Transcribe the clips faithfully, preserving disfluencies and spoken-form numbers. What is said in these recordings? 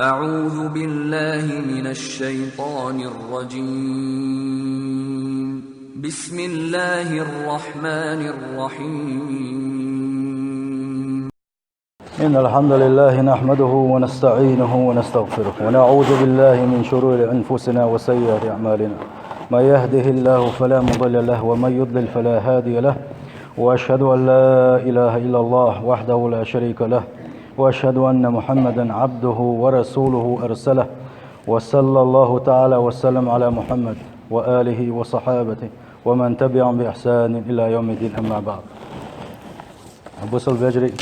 أعوذ بالله من الشيطان الرجيم. بسم الله الرحمن الرحيم. إن الحمد لله نحمده ونستعينه ونستغفره، ونعوذ بالله من شرور أنفسنا وسيئات أعمالنا. من يهده الله فلا مضل له، ومن يضلل فلا هادي له. وأشهد أن لا إله إلا الله وحده لا شريك له، وأشهد أن محمدا عبده ورسوله أرسله، وصلى الله تعالى وسلم على محمد وآله وصحابته ومن تبعهم بإحسان إلى يوم الدين، أما بعد. Бусалба вежарий,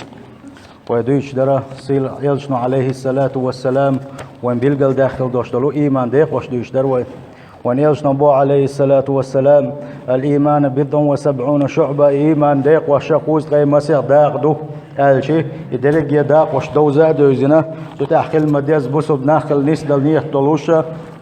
вай дуьйцуш дара сийлахь элчано, Ӏалайхиссалату вассалам, вайн билгалдаьккхина долуш долу ийман декъош дуьйцуш дара вай. Вайн элчано боху, Ӏалайхиссалату вассалам: «Ал-ийману бидъун ва сабъуна шуъба», ийман декъош кхузткъе масех дакъа ду, аьлча, и дерриге дакъош довза а девзина, цу тӀехь хила ма-дезза бусалба нах хила нисдала нийят долуш,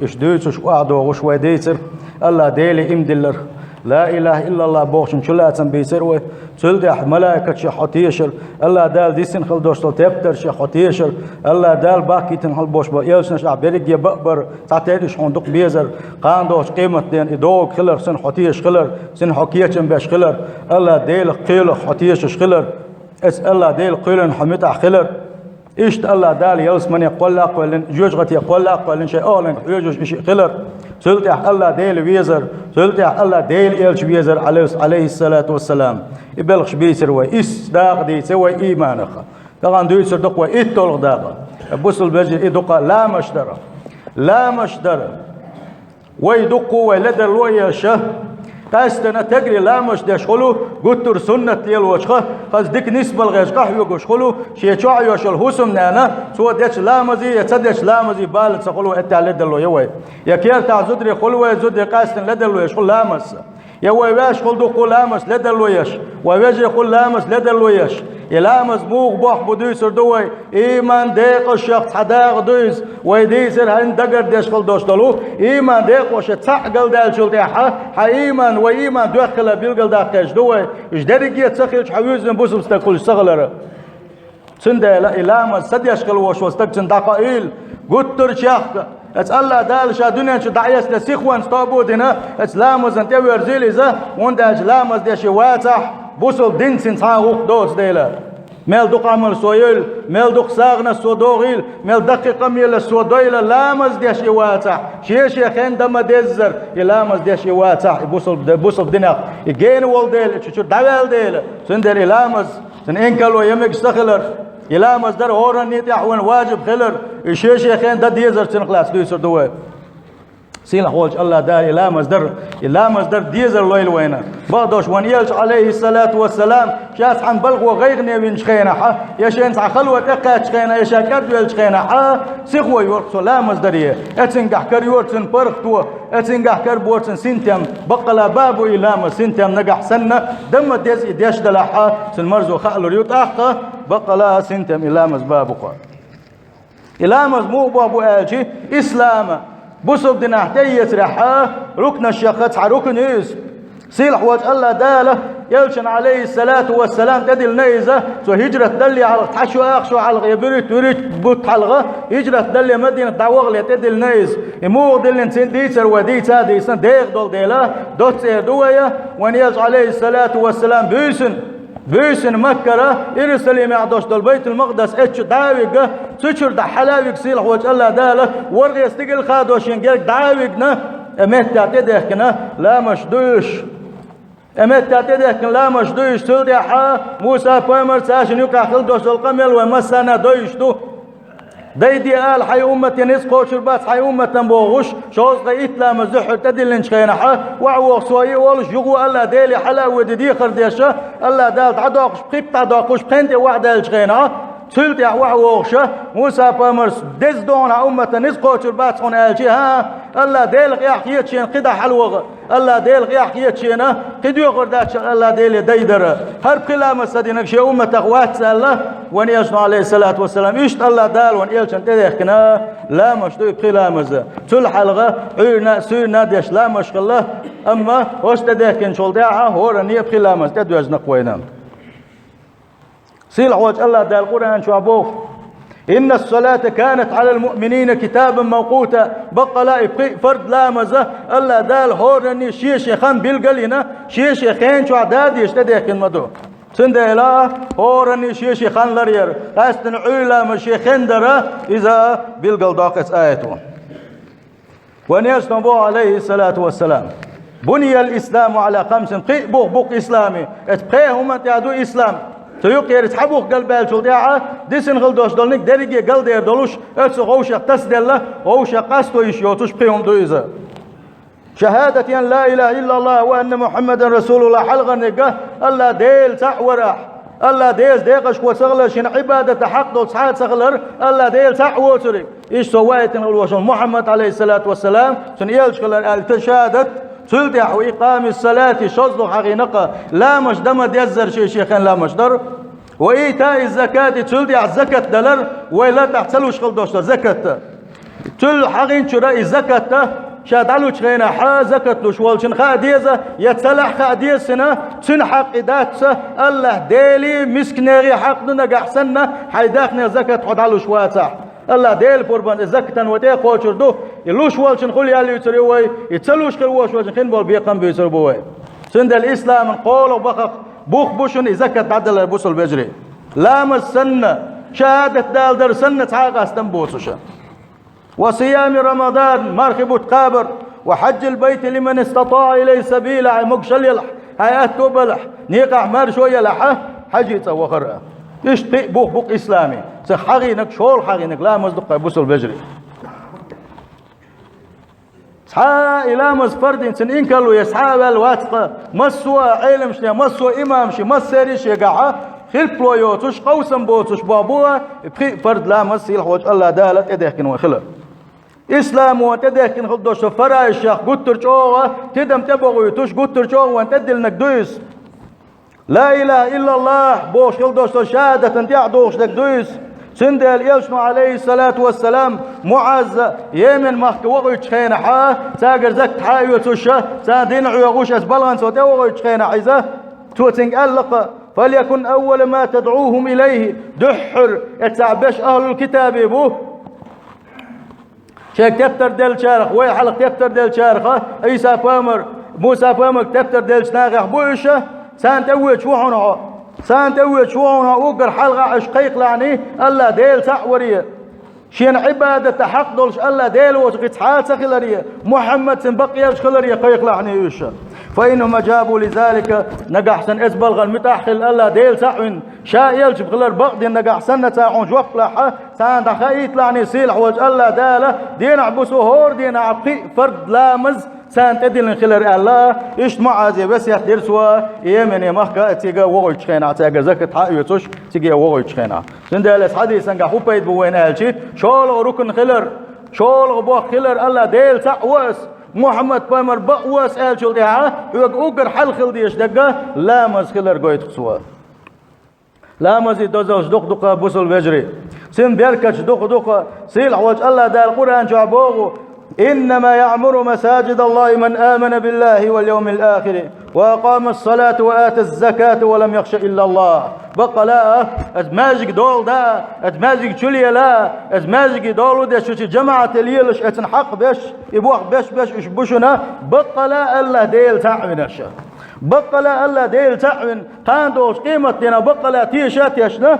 уьш дуьйцуш охьадогӀуш вай дийцира, АллахӀ Деле иман диллар. Ла илаха иллаллах бохучун чулацам бийцира вай. Цул тӀаьхьа малайкашех хьо тешар, АллахӀ Дала дисина хила долуш долу тептаршех хьо тешар, АллахӀ Дала бахкийтина хила болуш болу элчанашкахь берриге бакъбар, цхьатерра уьш хьуна дукха безар, кхана догӀучу къематдийнахь и догӀург хиларх цунна хьо тешаш хилар, цунна хьо кечам беш хилар, АллахӀ Делах кхелах хьо тешаш хилар, эцу АллахӀ Делан кхоьлина хьо муьтӀахь хилар. Иштта АллахӀ Дала ялсамане кхолла а кхоьллина, жоьжахате кхолла а кхоьллина, шайн охьаланга хьоьжуш и шиъ хилар, цул тӀаьхьа АллахӀ Дела везар, цул тӀаьхьа АллахӀ Дела элча везар, Ӏалайхи-, Ӏалайхиссалату вассалам. И белхаш бийцира вай, исс дакъа дийцира вай ийманах. Тахана дуьйцур ду-кх вай итталгӀа дакъа. Бусалба вежарий, и ду-кх ламазаш дар. Ламазаш дар. Вай дуккха а вай ледарло а еш, къаьсттина тегри ламазаш деш хуьлу, гуттар а суннат лелочух, хаза дика нисбала гӀерташ къахьоьгуш хуьлу, шен чохь йолуш йолу хӀусамнана, цо дечу ламазе я ца дечу ламазе бала ца хуьлу, эттехь ледарло я вай. Я кертахь зударий хуьлу вай, зударий къаьсттина ледарло еш хуьлу ламазца. Я вай ваьш хуьлу дуккха а ламазца ледарло еш, вай вежарий хуьлу ламазца ледарло еш. И ламаз муха бохь бу дуьйцур ду вай, ийман декъашех цхьа дакъа ду иза. Вай дийцира хӀинца дагардеш хила долуш долу, ийман декъоша цхьаъ галдаьллачул тӀаьхьа, хьан ийман, вай ийман доьхна хилар билгалдаккха хезаш ду вай. Уьш дерриге а ца хилча, хьан вуьззина бусалба стаг хуьлуш ца хилар. Цундела и ламаз ца деш хила волуш волу стаг цунна дӀакхоийла, гуттар а чехка. Эцу АллахӀ Дала ша дуьнен чу дӀаэцна сихонца тоба а дина, эцу ламазна тӀеверзийла иза, хӀунда аьлча ламаз деш и вацахь, бусалба динца цхьа а гӀуллакх доцу дела. Мел дукха Ӏамал со йойла, мел дукха сагӀанаш со дохийла, мел даккхий къамелаш со дойла, ламаз деш и вацахь, шен-шен хенан дан ма-деззара, и ламаз деш и вацахь, и бусалба, бусалба динах и гена волу дела, и чу-чуьра дӀаваьлла дела, цундела и ламаз цуьнан инкарло я мегаш ца хилар, и ламаз дар хӀоранна тӀехь вайн важиб хилар, и шен-шен хенан дан дезар цуьнах лаьцна дуьйцур ду вай. Сийлахь волчу АллахӀ Дала и ламаз дар, и ламаз дар дезар лойла вайна. Бакъдолуш вайн элча, Ӏалайхиссалату вассалам, ша цхьана балхо гӀайгӀане винчу хенахь, я шен цхьа хало тӀекхаьччу хенахь, я ша кӀадвеллачу хенахь, сихо йора цо ламаз даре. Эцунгахь карайора цуьнан паргӀато, эцунгахь карабора цуьнан синтем. Баккъала бабу и ламаз синтем нагахь санна, дан ма-дезза и деш далахь, цуьнан марзо хаалур ю тӀаккха, баккъала а синтем и ламаз бабу-кх. И ламаз муха бохь бу аьлча, ислама, бусалба динахь тӀеэцарехь рукнашех цхьа рукн ю иза. Сийлахь волчу АллахӀ Дала элчанна, Ӏалайхиссалату вассалам, тӀедиллина иза, цо хӀижрат далале хьалха, цхьа шо, ах шо хьалха, я буьрхӀитта, вуьрхӀитта бутт хьалха, хӀижрат далале, Мадинат дӀавахале тӀедиллина иза. И муха диллина цуьнан дийцар вай дийца а дийцина, дегӀан долу дела, доцца эр ду вай, вайн элча, Ӏалайхиссалату вассалам, буьйсина, буьйсина Маккара Иерусалимехь долуш долу Байтул-Макъдас эцчу дӀа а вигна, цу чуьра дӀа хьала а вигна сийлахь волчу АллахӀ Дала, ворхӀе стигал хадо шен герга дӀа а вигна, и меттехь тӀедехкина ламазаш ду уьш. И меттехь тӀедехкина ламазаш ду уьш, цул тӀаьхьа Муса-пайхамарца цаьршинна юкъахь хила долуш долу къамел вай массарна а дойуш ду. Дайде ала хьайн умматан ницкъ кхочур бац хьайн умматан бохуш, шовзткъе итт ламаз дуьххьара тӀедиллинчу хенахь, охьавогӀу со и олуш, юха АллахӀ Деле хьала а воьдий дехар деш, АллахӀ Дала дӀадоккхуш, пхи бутт дӀадоккхуш, пхеа тӀе охьадаьллачу хенахь, цул тӀаьхьа охьавогӀуш, Муса-пайхамарс деза догӀу хьан умматан ницкъ кхочур бац хьуна аьлча, хӀан, АллахӀ Делах эхь хеташ шена кхидӀа хьалавогӀу. АллахӀ Делах эхь хеташ шена, кхин доьхур дац шена АллахӀ Деле дай дар. ХӀара пхи ламаз ца динарг шен умматах вац аьлла, вайн элчано, Ӏалайхиссалату вассалам, иштта АллахӀ Дала вайн элчанна тӀедехкина ламазаш ду и пхи ламаз. Цул хьалха Ӏуьйранна а, суьйранна а деш ламазаш хилла, амма хӀорш тӀедехкинчул тӀаьхьа хӀоранна а пхи ламаз тӀедоьжна-кх вайна. Сийлахь волчу АллахӀ Дала Къуръан чохь боху: إن الصلاة كانت على المؤمنين كتابا موقوتا. Баккъала и пхиъ фард ламаз АллахӀ Дала хӀоранна шен-шен хан билгалйина, шен-шен хен чохь дадеш тӀедехкина ма ду. Цундела хӀоранна шен-шен хан ларъяр, къаьстина Ӏуьйра ламаз шен хен дар, иза билгалдоккху эцу аято. Вайн Элчано боху, Ӏалайхиссалату вассалам: «بني الإسلام على خمس». Пхиъ бух бу-кх исламе. Эцу пхеа хӀуманна тӀехь ду ислам. Цу юкъера цхьа бух галбаьллачул тӀаьхьа дисина хила долуш долниг дерриге галдер долуш, оцу вовшах тасаделла, вовшах къасто йиш йоцуш пхи хӀума ду иза. شهادة أن لا إله إلا الله وأن محمدا رسول الله, хьалхарниг АллахӀ Дела цхьаъ варах, АллахӀ Делаца декъашхо ца хилар, шена Ӏибадата хьакъ долу цхьа а ца хилар, АллахӀ Дела цхьаъ воцург. Иштта со ваийтина хила волуш волу Мухьаммад, Ӏалайхиссалату вассалам, цуьнан элча хилар аьлла шахӀадат, цул тӀаьхьа وإقام الصلاة, шозлагӀа хьахийнакъа, ламаш дан ма деззара шен-шен хен ламаш дар, وإيتاء الزكاة, цул тӀаьхьа закат далар, вай латахь ца луш хила долуш дар закат. Цул хьахийнчуьра и закат ша дӀалучу хенахь закат луш волчун хаа деза, я ца лахь хаа деза шена, цуьнан хьакъ и дац, АллахӀ Деле, мисканеге хьакъ ду нагахь санна, хьайн даьхнел закат хьо дӀалуш вацахь. АллахӀ Делан пурбанца и закатан вай тӀе а кхочур ду, и луш волчун хуьлу ял юьйцур ю вай, и ца луш хила волуш волчун хин болу бекхам буьйцур бу вай. Цундела исламан кхоалгӀа бахарх бух бу шуна и закат дӀадалар, бусалба вежарий. Ламаз санна, шахӀадат дала дар санна цхьа а къастам боцуша. وصيام رمضان, мархи бутт кхабар, وحج البيت لمن استطاع إليه سبيلا, хьайн могушалла елахь, хьайн аьтто балахь, некъахь маршо елахь, хьаьжцӀа вахар а. Иштта пхиъ бух бу-кх исламе. Цу хьахийнарг, шолгӀа хьахийнарг ламаз ду-кх, бусалба вежарий. Цхьа а и ламаз фард дина цуьнан инкарло еш цхьа а ваьлла вац-кх, массо а Ӏеламнаша, массо а имамаша, массеран а шегахь хилпало йоцуш, къовсам боцуш боху бу и пхиъ фард ламаз сийлахь волчу АллахӀ Дала тӀедехкина вайн хилар. Исламо тӀедехкина хила долуш фараизех гуттар а чӀогӀа тидам тӀебохуьйтуш, гуттар а чӀогӀа вайна тӀедиллинарг ду иза. «Ла илаха иллаллах» бохуш хила долуш долу шахӀадатан тӀаьхьа догӀуш дерг ду иза. Цундела Элчано, Ӏалайхиссалату вассалам, МуӀаза Йемен махка вохуьйтучу хенахь, цаьргара закат хьаоьцуш, царна дин хьоьхуш, аса балхана цо тӀевохуьйтучу хенахь иза, цо цуьнга аьлла-кх: «فليكن أول ما تدعوهم إليه», дуьххьара эццахь беш ахьлул китаби бу. Шайга тептар деллачарах, вай хьалха тептар деллачарах, Ӏийса-пайхамар, Муса-пайхамарга тептар деллачу нахах бу уьш, царна тӀе воьдуш ву хьуна хьо. Царна тӀе воьдуш ву хьуна хьо, уггар хьалха уьш кхайкхалахьаний АллахӀ Дела цхьаъ варе, шена Ӏибадата хьакъ долуш АллахӀ Дела воцург кхин цхьа а ца хиларе, Мухьаммад цуьнан бакъ элча хиларе кхайкхалахьаний уьш. «فإنهم أجابوا لذلك», нагахь санна эцу балхана муьтӀахь а хилла, АллахӀ Дела цхьаъ вина, ша элча хилар бакъдина нагахь санна цара хьуна жоп лахь, царна дӀахаийталахьаний сийлахь волчу АллахӀ Дала, денахь бу со хӀора денахь пхиъ фард ламаз царна тӀедиллина хилар аьлла, иштта МуӀазе весет дира цо, Йемене махка а цига вохуьйтучу хенахь, цаьргара закат хьаоьцуш, цига вохуьйтучу хенахь. Цундела эцу хьадисангахь хӀун пайда бу вайна аьлча, шолгӀа рукн хилар, шолгӀа боху хилар, АллахӀ Дела цхьаъ ву ас, Мухьаммад-пайхамар бакъ ву ас аьллачул тӀаьхьа, хьоьга уггар хьалха хила дезаш дерг ламаз хилар гойту-кх цо. Ламазан дозаллаш дукха ду-кх, бусалба вежарий. Цуьнан беркаташ дукха ду-кх, сийлахь волчу АллахӀ Дала Къуръан чохь боху: «إنما يعمر مساجد الله من آمن بالله واليوم الآخر وأقام الصلاة وآتى الزكاة ولم يخش إلا الله». Баккъала а, аса маьждиг долу дан а, аса маьждиг чу лела а, аса маьждиге долу деш шу чу жамаӀате лелаш, эцна хьакъ беш, и боху беш-беш уьш бу шуна, баккъала а АллахӀ Дела цхьаъ винарш. Баккъала а АллахӀ Дела цхьаъ вина, кхана догӀучу къематдийнахь баккъала а теша а тешна,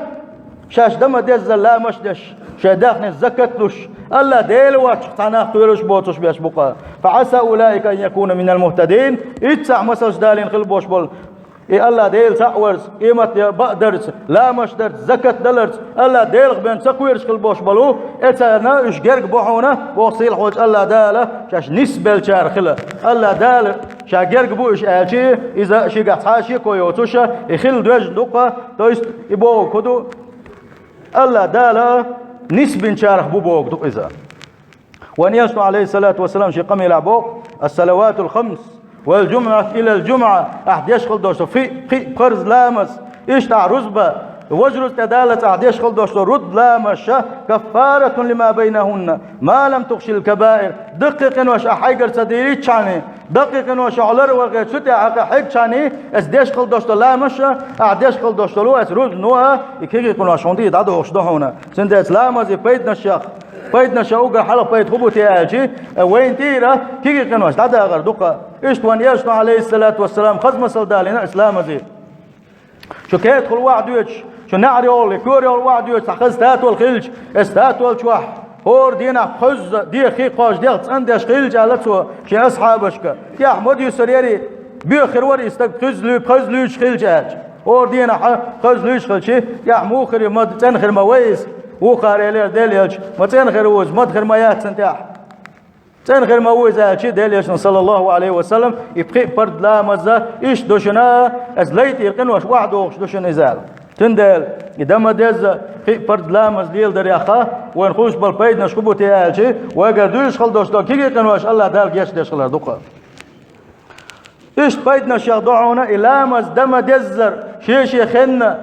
шаьш дан ма деззара ламаш а деш, шайн даьхнин закат а луш, АллахӀ Дела воцчух цхьа нах кхоьруш а боцуш беш бу-кх. «فعسى أولئك أن يكونوا من المهتدين». Иццахь масалш далийна хила болуш болу и АллахӀ Дела цхьаъ варца, къематде бакъ дарца, ламаш дарца, закат даларца АллахӀ Делах бен ца кхоьруш хила болуш болу, эцарна уьш герга бу хьуна, боху сийлахь волчу АллахӀ Дала, шаьш нисбеллачарах хила. АллахӀ Дала ша герга бу уьш аьлча, иза шигахь цхьа а шеко йоцуш, и хила доьжна ду-кх, то есть и бохург хӀун ду, АллахӀ Дала нисбинчарах бу бохург ду-кх иза. Вайн Элчано, Ӏалайхиссалату вассалам, шен къамелехь боху: «الصلوات الخمس والجمعة إلى الجمعة», ахь деш хила долуш долу пхи-, пхиъ парз ламаз, иштта ахь рузба, Вож руза тӀе далаца ахь деш хила долуш долу рузба ламазаш, каффаратун лима байнахунна, ма лам тухшал кабаир. Даккхий къинош ахь хьайгара ца дийриччхьана, даккхий къинош хьо ларвахе, цу тӀехь хьакха хьегчхьана, эс деш хила долуш долу ламазаш, ахь деш хила долуш долу эс рузбано, и кегий къинош хьуна тӀе дӀадохуш ду хьуна. Цундела эс ламазан пайданашех, пайданашех уггар хьалха пайда хӀун бу те аьлча, вайна тӀера кегий къинош дӀадахар ду-кха. Иштта вайн Элчано, алейхиссалату вассалам, хаза масал далийна эс ламазан. Шу кетахула охьадоьдуш, шу неӀарехула, коьрехула охьадоьдуш цхьа хаза татол хилча, эс татол чохь хӀора дийнахь кхузза дехий кхош дегӀ цӀандеш хилча, аьлла цо шен асхьабашка, тӀехь ма дуьйсур яри, боьха хир вара и стаг кхузза луьй-, кхузза луьйш хилча аьлча. ХӀора дийнахь кхузза луьйш хилча, тӀехь муха хир ю, ма цӀена хир ма вай иза, вухара элира Дела Элча, ма цӀена хир ву иза, ма хир ма яц цунна тӀехь. ЦӀена хир ма ву иза аьлча, Делан Элчано, саллаллаху алейхи ва саллам, и пхи парз ламаз иштта ду шуна, эс лай тӀера къинош охьадохуш ду шуна иза аьлла. Цундела и дан ма-деззара пхи парз ламаз леладарех вайна хуьлуш болу пайданаш хӀун бу те аьлча, вайгара дуьйш хила долуш долу кегий къинош Аллах Дала гечдеш хилар ду-кха. Иштта пайданашех ду хьуна и ламаз дан ма-деззара, шен-шен хенна,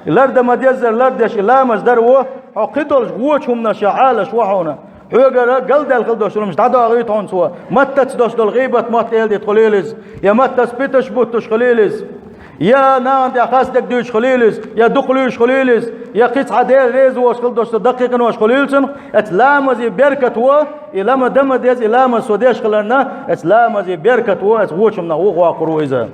и лар дан ма-деззара лардеш и ламаз дар ву, хьо кхидолчу вочу хӀуманашех Ӏалаш ву хьуна. Хьоьгара галдаьлла хила долуш долу хӀуманаш дӀадохуьйту хьуна цо, маттаца долуш долу гӀийбат мотт эладита хуьлийла иза, я маттаца питанаш буттуш хуьлийла иза, я нахана тӀехь хастам дуьйцуш хуьлийла иза, я дукха луьйш хуьлийла иза, я кхин цхьа Дела реза воцуш хила долуш долу даккхий къинош хуьлийла цунах, эцу ламазан беркат ву, и лама дан ма-деззара и ламаз со деш хиларна, эцу ламазан беркат ву, эцу вочу хӀуманах вухавоккхур ву иза.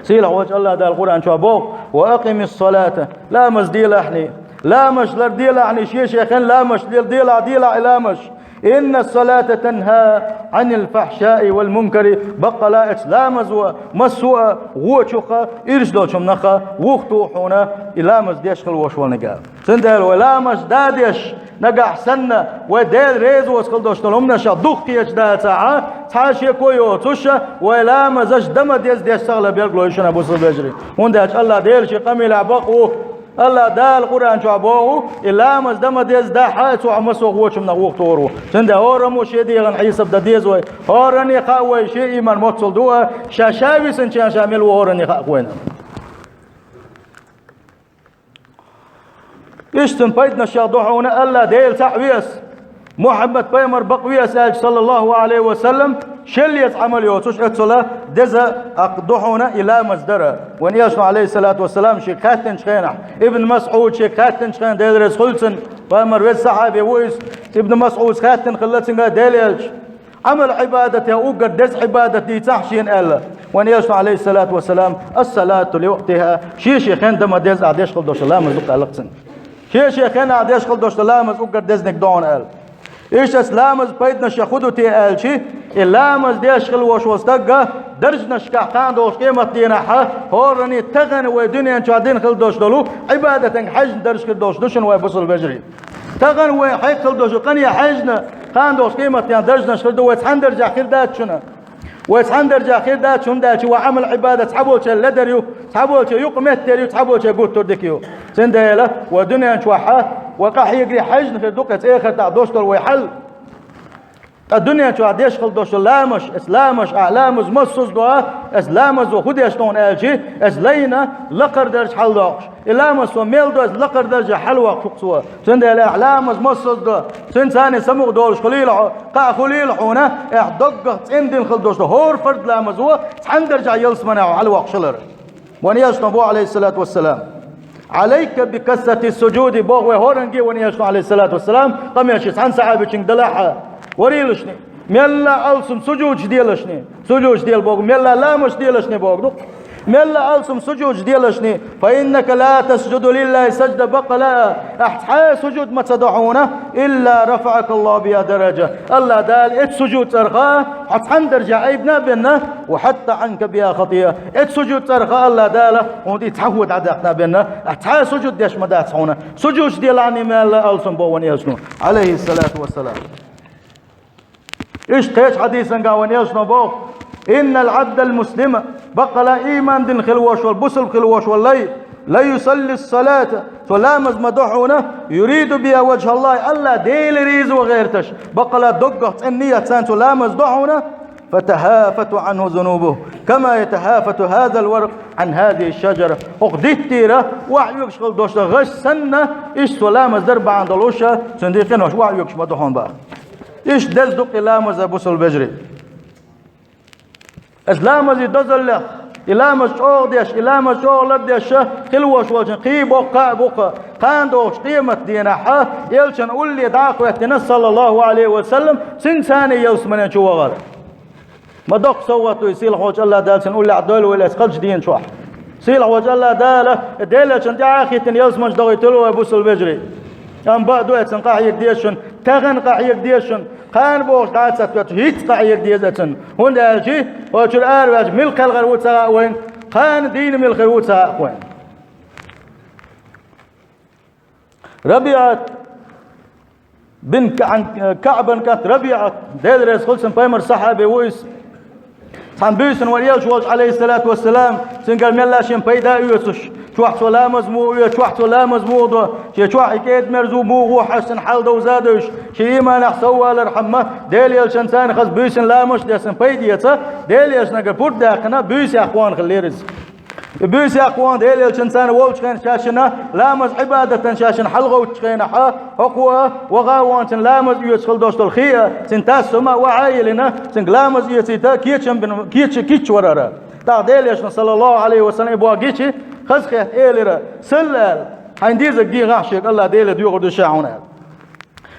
Сийлахь волчу Аллах Дала Къуръан чохь боху: «Ва акъимис салата», ламаз делахьний, ламазаш лар делахьний, шен-шен хенна ламазаш лар делахь, делахь и ламазаш. «Инна салата танха анил фахшаи вал мункари», баккъала эцу ламазо массо а вочух а, ирча долчу хӀуманах а вухатуху хьуна и ламаз деш хила волуш волниг аьлла. Цундела вай ламазаш дадеш, нагахь санна вай Дела реза воцуш хила долуш долу хӀуманашах дукха кхеташ дацахь, цхьа а шеко йоцуш, вай ламазаш дан ма-деззара деш ца хилар билгало ю шуна, бусалба вежарий. ХӀунда аьлча Аллах Дела шен къамелехь бакъ ву. Аллах Дала Къуръан чохь боху, и ламаз дан ма-деззара дахь а, цо хьо массо а вочу хӀуманах вухатухур ву. Цундела хӀораммо шен дегӀан хьесап дан деза вай. ХӀоранне хаьа вай шен ийман моццул ду а, ша ша висинчу хенахь ша мила ву хӀоранне хаьа вайна. Иштта цуьнан пайданашех ду хьуна Аллах Дела цхьаъ веза, Мухьаммад пайхамар бакъ веза аьлча, саллаллаху алейхи ва саллам, шеллеца Ӏамал йоцуш эццула деза акъ ду хьуна и ламаз дара. Вайн Элчано, алейхиссалату вассалам, шега хаьттинчу хенахь, Ибн МасӀуд шега хаьттинчу хенахь, Дела реза хуьлда цунна, пайхамар веза сахьаби ву иза, Ибн МасӀуда хаьттина хилла цуьнга Дела Элча, Ӏамал-Ӏибадатех уггар деза Ӏибадат дийцахь шена аьлла. Вайн Элчано, алейхиссалату вассалам, ас-салату ли вакътиха, шен-шен хенна дан ма-деззара ахь деш хила долуш долу ламаз ду-кх аьлла цуьнга. Шен-шен хенахь деш хила долуш долу ламаз уггар дезниг ду хьуна аьлла. Иштта эцу ламазан пайданашех хӀун ду те аьлча, и ламаз деш хила волуш волу стаг даржанашкахь кхана долчу къематдийнахь хӀоранне тахана вай дуьнен чохь дина хила долуш долу Ӏибадатан хьаьжна дарж хир долуш ду шуна, вай бусалба вежарий. Тахана вай хьекхал долуш къане хьаьжна, кхана долуш къематдийнахь даржанаш хир ду, вай цхьана даржехь хир дац шуна. Вай цхьана даржехь хир дац, хӀунда аьлча вай Ӏамал-Ӏибадат цхьаболчеран ледар ю, цхьаболчеран юкъаметтер ю, цхьаболчеран гуттар а дика ю. Цундела вай дуьнен чохь вай къахьегаре хьаьжна хир ду-кх эцу эхартахь долуш долу вай хьал. Ткъа дуьнен чохь деш хила долуш долу ламазаш, эцу ламазаш, ахь ламаз массаза до, эцу ламазо хӀун деш ду хьуна аьлча, эцу лайна лакхара даржехь хьалдоккхуш. И ламаз со мел до, эцу лакхара даржехь хьалавоккхуш ву-кх цо. Цундела ахь ламаз массаза до, цуьнца цхьаьна самукъадолуш хуьлийла хьо, кхаъ хуьлийла хьуна, ахь доггах цӀена дина хила долуш долу хӀора фарз ламазо цхьана даржехь ялсаманехь хьо хьалавоккхуш хилар. Вайн Элчано боху, алейхиссалату вассалам: «Алейка би касрати суджуди», боху вай хӀоранге, вайн Элчано, алейхиссалату вассалам, къамел шен цхьана сахьабичуьнга далахь а, варийлашни, мелла алсам сужудаш делашни, сужудаш дела боху, мелла ламазаш делашни боху ду. Мелла алсам сужудаш делашни, «фа иннака ла тасджуду лиллахи сажда», баккъала а, ахь цхьа а сужуд ма ца до хьуна, «илла рафаъака Аллаху биха даража». Аллах Дала эцу сужуд цӀарах хьо цхьана даржехь айбина а бенна, «ва хьатта Ӏанка биха хатиа». Эцу сужуд цӀарах Аллах Дала хьуна тӀе цхьа хӀу дӀадаьккхина а бенна, ахь цхьа а сужуд деш ма дац хьуна. Сужудаш делахьний мелла алсам, боху вайн Элчано, алейхиссалату вассалам. Иштта кхечу хьадисангахь вайн Элчано боху: «Иннал Ӏабдал муслима», баккъала а ийман дина хила волуш волу, бусалба хила волуш волу лай, «ла юсалли салата», цо ламаз ма до хьуна, «юриду биха важхаллахи», Аллах Дела резо гӀерташ, баккъала а доггах цӀена ниятца цо ламаз до хьуна, فتهافت عنه ذنوبه كما يتهافت هذا الورق عن هذه الشجرة. ХӀокху диттера охьаоьгуш хила долуш долу гӀаш санна, иштта цо ламаз дар бахьана долуш, цуьнан диккъа къинош охьаоьгуш ма ду хьуна боху. Иштта деза ду-кх и ламаз, бусалба вежарий. Аса ламазан дозаллех, и ламаз чӀогӀа деш, и ламаз чӀогӀа лардеш хила волуш волчун кхин боккха а бу-кх, кхана догӀучу къематан дийнахь, элчанна улле дӀа а хӀоьттина, саллаллаху Ӏалайхи ва саллам, цуьнца цхьаьна ялсаманин чу вахар. Ма доккха совгӀат ду и, сийлахь волчу АллахӀ Дала цуьнан уллехь дойла вай эцу кхачу дийна чохь. Сийлахь волчу АллахӀ Дала Делан чан тӀаьхьахӀиттина ялсамани чу дохуьйтур ву вай, бусалба вежарий. Амма бакъ ду, эцунна къахьега деза шуна, тахана къахьега деза шуна, кхана бохуш дӀа а ца тоьттуш, хӀинца къахьега деза эцунна. ХӀунда аьлча, оцу чуьра араваьлча мила кхел хир ву ца хаьа вайна, кхана дийна мила хир ву ца хаьа вайна. РабиӀат бин Ка-, КаӀбан кӀант РабиӀат, Дела реза хуьлда цунна, пайхамаран сахьаби ву иза. Цхьана буьйсанна вара элча волчу, Ӏалайхиссалату вассалам, цуьнгара мелла а шен пайда а оьцуш, чохь цо ламаз муха оьцу, чохь цо ламаз муха до, шен чохь и кӀеда-мерза муха ву хьаьжцина хьал довза а девзаш, шен ийманехь соввалархьама, Делан элчанца цхьаьна хаза буьйсанна ламаз а деш цунна пайда эца, Делан элчанагара пурба даьккхина, буьйсехь кхоьхьуш хилира иза. И буьйсехь кхоьхьуш Делан элчанца цхьаьна волчу хенахь, шаьшшинна ламаз, Ӏибадатана шаьшшинна хьалагӀовттучу хенахь, хӀокхо ваха а вахана, цуьнан ламаз оьцуш хила долуш долу хи а, цуьнан тасам а охьа а йиллина, цуьнга ламаз эцийта кечам бина, кеча, кечвара. ТӀаккха Делан элчано, саллаллаху Ӏалайхи ва саллам, и бохург гича, хазахетта элира: «Салли», — аьлла, «хьайн дезарг дехахь шега, АллахӀ Деле доьхур ду ша хьуна», — аьлла.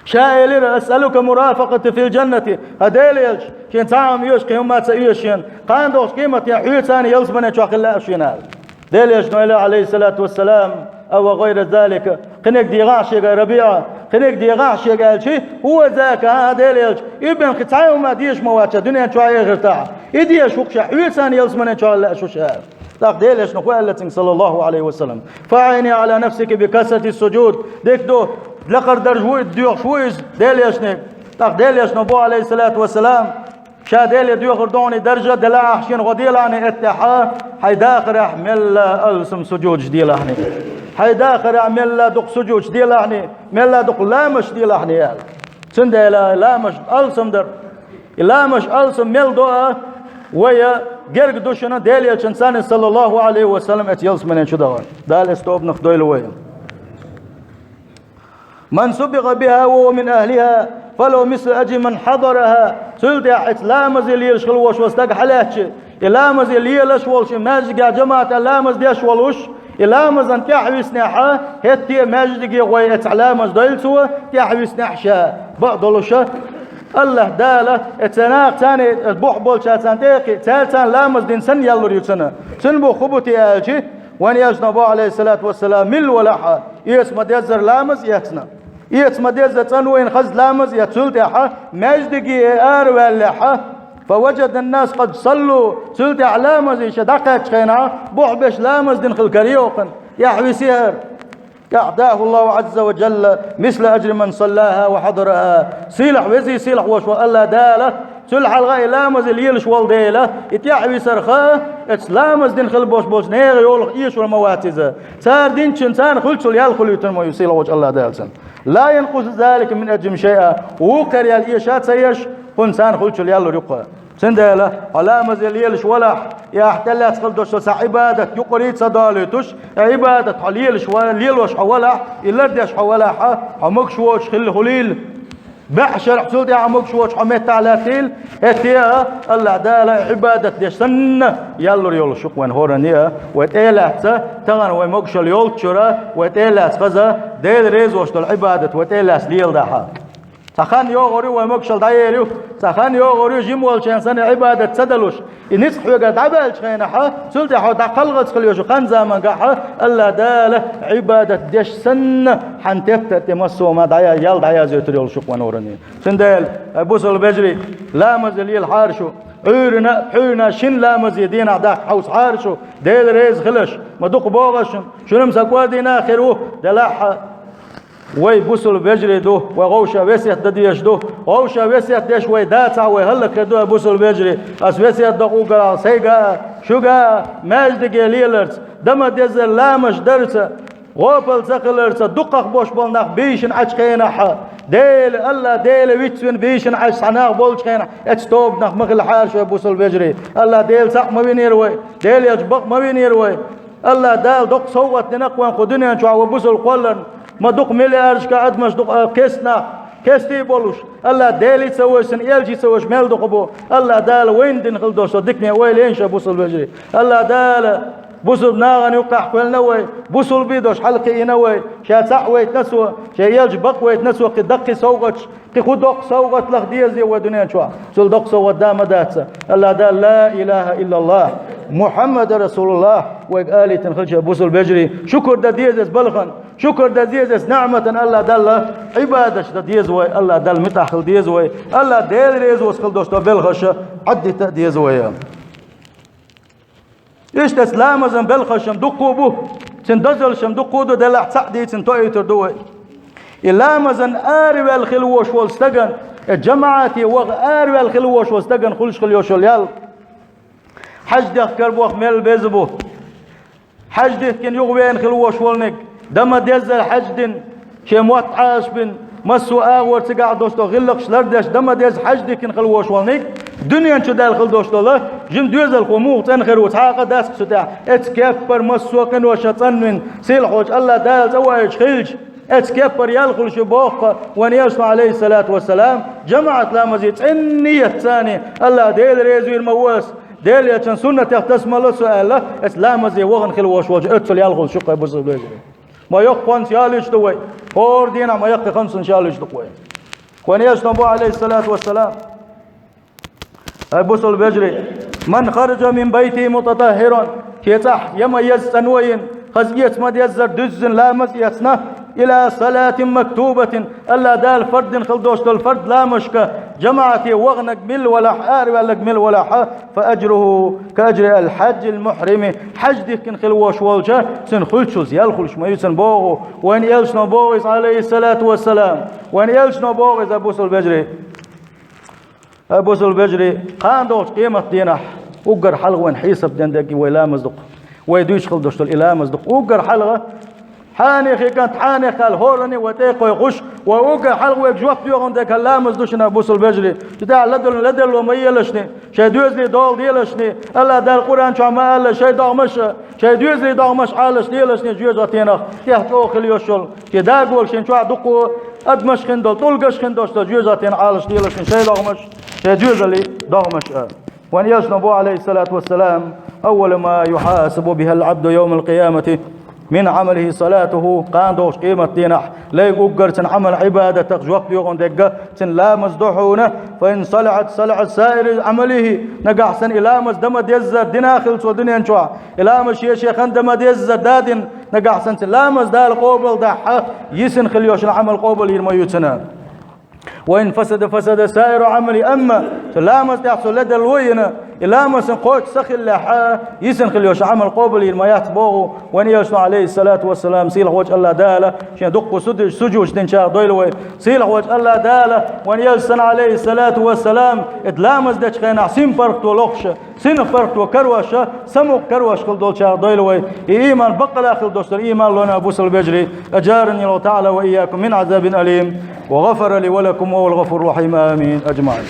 Ша элира: «Асъалука мурафакъата фил джаннати». ХӀай Делан элча, шена цхьа а хӀума оьшу, кхин хӀумма а ца оьшу шена, кхана догӀучу къематдийнахь хьоьца цхьаьна ялсамани чохь хила лаьа шена, аьлла. Делан элчано элира, Ӏалайхиссалату вассалам: «Ав гӀайра залика». Кхиниг дехахь шега, РабиӀа, кхиниг дехахь шега, аьлча, «ХӀува зака», хӀан, Делан элча, и бен кхин цхьа а хӀума деша ма вац ша дуьнен чохь а, эхартахь а. И деша ву-кх ша, хьоьца цхьаьна ялсамани чохь хила лаьа шу ша, аьлла. ТӀаккха Делан элчано хӀун аьлла цуьнга, саллаллаху Ӏалайхи ва саллам: «Фа аӀини Ӏала нафсики би касрати ссуджуд». Дика ду, лакхара даржа ву иза, доьхуш ву иза Делан элчане. ТӀаккха Делан элчано боху, Ӏалайхиссалату вассалам: «Ша Деле доьхур ду хьуна и даржа, делахь ахь шена гӀо делахь хӀинца, эттехь а, хьайн дахарехь мелла алсам суджудаш делахь хьуна. Хьайн дахарехь мелла дукха суджудаш делахь хьуна, мелла дукха ламазаш делахь хьуна», — аьлла. Цундела ламазаш алсам дар, и ламазаш алсам мел до а, вай герга ду шуна Делан элчанца цхьаьна, саллаллаху Ӏалайхи ва саллам, эцу ялсамани чу дахар. Дала эцу тобанах дойла вай. «Ман субикъа биха ва хӀува мин ахлиха, фалахӀу мислу аджри ман хьадараха». Цул тӀаьхьа эцу ламазе лелаш хила волуш волу стаг хьалаьцча, и ламазе лелаш волуш, и маьждигехь жамаӀатехь ламаз деш волуш, и ламазан тӀаьхьа виснехь, хӀетте а маьждиге гӀой эцахь ламаз дойла цо, тӀаьхьа виснехь ша, бакъдолуша, АллахӀ Дала эцу наха царна бухь болчарна тӀе а кхин, цара царна ламаз дина санна ял лур ю цунна. Цуьнан бу хӀун бу те аьлча, вайн элчано боху, Ӏалайхиссалату вассалам, милла валахь а, эца ма-деззара ламаз эцна. Эца ма-деззара цӀанвайна хаза ламаз эцна, цул тӀаьхьа маьждиге ара ваьллехь, «фа ваджадан-нас къад саллу», цул тӀаьхьа ламазе ша дӀакхаьччу хенахь, бухь беш ламаз дина хила карайо кхунна, тӀаьхьа висира. «АӀтаху АллахӀу Ӏазза ва джалла мисла аджри ман саллаха ва хьадараха». Сийлахь везий, сийлахь волуш волу АллахӀ Дала, цул хьалха и ламазе лелаш волу дела, и тӀаьхьа висарх, эцу ламаз дина хила болуш болчу нехан йолах эшор ма вац иза. Цара динчун царна хуьлучул ял хуьлуьйтур ма ю сийлахь волчу АллахӀ Дала цунна. «Ла янкъусу залика мин аджрихим шайъа». Вукхара ял эша а ца еш, кхунна царна хуьлучул ял лур ю-кх. Цундела хьо ламазе лелаш валахь, и ахь тӀелаьцна хила долуш долу цхьа Ӏибадат юкъарий а ца долуьйтуш, и Ӏибадат хьо лелаш ва-, лелош хьо валахь, и лардеш хьо валахь, хьо могуш воцуш хила хуьлийла. БӀе шарахь цул тӀаьхьа могуш воцуш хьо меттахь лаьттийла, хӀетте а АллахӀ Дала и Ӏибадат деш санна ял лур йолуш ю-кх вайн хӀоранна а, вай тӀелаьцна, тахана вай могушалла йолччуьра, вай тӀелаьцна хаза, Дела реза волуш долу Ӏибадат вай тӀелаьцна леладахь. Цхьа хан йогӀур ю, вай могушалла дӀаер ю, цхьа хан йогӀур ю, жима волчеран санна Ӏибадат ца далуш, и ницкъ хьоьгара дӀабаьллачу хенахь, цул тӀаьхьа хьо дӀакхалгӀаза хила йолуш ю хан замангахь, АллахӀ Дала Ӏибадат деш санна, хьан теттар тӀе массо а ма дӀая-, ял дӀаяздойтур йолуш ю-кх вайн хӀоранна. Цундела, ай бусалба вежарий, ламазе лелахьара шу, Ӏуьйранна а, пхьуьйранна а шина ламазе дийнахь даккха хьовсахьара шу, Дела реза хиларш, ма дукха богӀу ас шуна, шуна-м сан кӀордийна а хир ву, делахь а, вай бусалба вежарий ду, вай вовшашка весет дан дезаш ду. Вовшашка весет деш вай дацахь, вай хӀаллакьхир ду, ай бусалба вежарий. Ас весет до уггар сайга а, шуьга а, маьждиге леларца, дан ма-деззара ламазаш дарца, гӀопал ца хиларца, дукхах болуш болу нах бийшина Ӏачу хенахь, Дела, АллахӀ Дела вицвина бийшина Ӏаш цхьа нах болчу хенахь, эцу тобанах ма хила хьара шо, бусалба вежарий. АллахӀ Дела цхьаъ ма винера вай, Дела элча бакъ ма винера вай. АллахӀ Дала доккха совгӀат дина-кх вайна кху дуьнен чохь вай бусалба кхолларна. Ма дукха миллиардашка адамаш, дукха кестнах, кестий болуш. АллахӀ Дела ца войш, цуьнан элча ца войш мел дукха бу. АллахӀ Дала вайна дина хила долуш долу дикане ойла йина шо, бусалба вежарий. АллахӀ Дала бусалба нахана юккъехь кхоьллина вай, бусалба долуш хьалакхиъна вай, Ша цхьаъ вайтина Цо, Шен элча бакъ вайтина Цо, кхин даккхий совгӀаташ, кхин хӀун доккха совгӀат лаха деза вай дуьнен чохь? Цул доккха совгӀат да ма дац. АллахӀ Дала, ла илаха иллаллахӀ, Мухьаммадан расулуллахӀ, вайга алийтина хила шо, бусалба вежарий. Шукур дан деза эцу балхана, шукур дан деза эцу неӀматана АллахӀ Далла, Ӏибадаташ дан деза вай, АллахӀ Далла муьтӀахь хила деза вай, АллахӀ Дела резавос хила долуш долу белхаш Ӏаддита а деза вай. Иштта эцу ламазан белхаш-м дуккха а бу, цуьнан дозаллаш-м дуккха а ду, делахь цхьаъ дийцина тоуьйтур ду вай. И ламазан араваьлла хила вош волу стагана, и жамаӀате ваха араваьлла хила вош волу стагана хуьлуш хила йолуш йолу ял. Хьаьж дехкар боху мел беза бу. Хьаьж дихкина юхавеана хила вош волниг, дан ма-деззара хьаьж дина, шен мотт Ӏалашбина, массо а агӀор цигахь долуш долу гӀиллакхаш лардеш, дан ма-дезза хьаьж дихкина хила вош волниг, дуьнен чу даьлла хила долуш долу жима доьзалхо муха цӀена хир ву, цхьа а къа дац-кх цу тӀехь. Эцу кеппара массо а къиноша цӀанвина, сийлахьчу АллахӀ Дала цӀа ваийташ хилча, эцу кеппара ял хуьлуш ю боху-кх, вайн элчано, Ӏалайхиссалату вассалам, жамаӀат ламазе цӀена ният цани, АллахӀ Дела реза вийр ма ву ас, Дела элчан суннатех тасмало со аьлла, эцу ламазе вахана хила вош волчу оццул ял хуьлуш ю-кх, бусалба вежарий. Ма йоккха хӀонс ялуьйтуш ду вай, хӀора дийнахь ма яккхий хӀонсанаш ялуьйтуш ду-кх вай. Вайн элчано боху, Ӏалайхиссалату вассалам, ай бусалба вежарий, ман хараджа мин байтихи мутатаххиран, шен цӀахь я ма-езза цӀанвайина, хаза эца ма-деззара дуьззина ламаз эцна, ила салатин мактубатин, АллахӀ Дала фарз дина хила долуш долу фарз ламазашка жамаӀате ваханарг мила валахь, араваьлларг мила валахь, фа ажруху ка ажри аль-хьаджил мухьрими, хьаьж дихкина хила вош волча, цуьнан хуьлучул ял хуьлуш ма ю цуьнан боху, вайн элчано боху иза, Ӏалайхиссалату вассалам, вайн элчано боху иза, бусалба вежарий. Ай бусалба вежарий, кхана долчу къематдийнахь уггар хьалха вайн хьесап ден дерг вай ламаз ду-кх. Вай дуьйцуш хила долуш долу и ламаз ду-кх. Уггар хьалха, хьанехе кӀант, хьанех кхаьлла хӀоранна вай тӀе а кхойкхуш, вай уггар хьалха вайга жоп доьхун дерг хӀара ламаз ду шуна, бусалба вежарий. Цу тӀехь ладуьллу ладелло ма елашний, шайн доьзалийн дола делашний, АллахӀ Дала Къуръан чохь ма аьлла, шайн догӀмаш а, шайн доьзалийн догӀмаш Ӏалашделашний жоьжахатенах, тӀехь чӀогӀа хила йолуш йолу. Шен дагаволу шен чохь дуккха адамаш хин долу, тӀулгаш хин долуш долу жоьжахатенах Ӏалашделашний шайн догӀмаш, шайн доьзалийн догӀмаш а. Вайн элчано боху, Ӏалайхиссалату вассалам, аввалу ма юхьасабу бихил Ӏабду йовмал къиямати мин Ӏамалихи салатуху, кхана долчу къематдийнахь лерриг уггар цуьнан Ӏамал-Ӏибадатах жоп доьхун дерг цуьнан ламаз ду хьуна, фа ин салахьат салахьа саиру Ӏамалихи, нагахь санна и ламаз дан ма-деззара дина хила цо дуьнен чохь, и ламаз шен-шен хан дан ма-деззара дадина, нагахь санна цуьнан ламаз Дала къобалдахь, йисина хила йолуш йолу Ӏамал къобалйийр ма ю цуьнан. Ва ин фасада, фасада саиру Ӏамали, амма цу ламаз тӀехь цо ледарло йина, и ламаз цуьнан кхоччуш ца хиллехь, йисина хила йолуш йолу Ӏамал къобалйийр ма яц боху вайн элчано, Ӏалайхиссалату вассалам. Сийлахьчу АллахӀ Дала шен дуккха сужуд-, сужуд динчарах дойла вай. Сийлахьчу АллахӀ Дала вайн элчанна, Ӏалайхиссалату вассалам, и ламаз дечу хенахь синпаргӀато лохуш, синпаргӀато карош, самукъа карош хила долчарах дойла вай. И ийман баккъала хила долуш долу ийман лойла, бусалба вежарий. Ажарани Аллаху таӀала ва ийякум мин Ӏазабин алим. Ва гӀафара ли ва лакум ва хувал гӀафуру рахьим. Амин. АджмаӀин.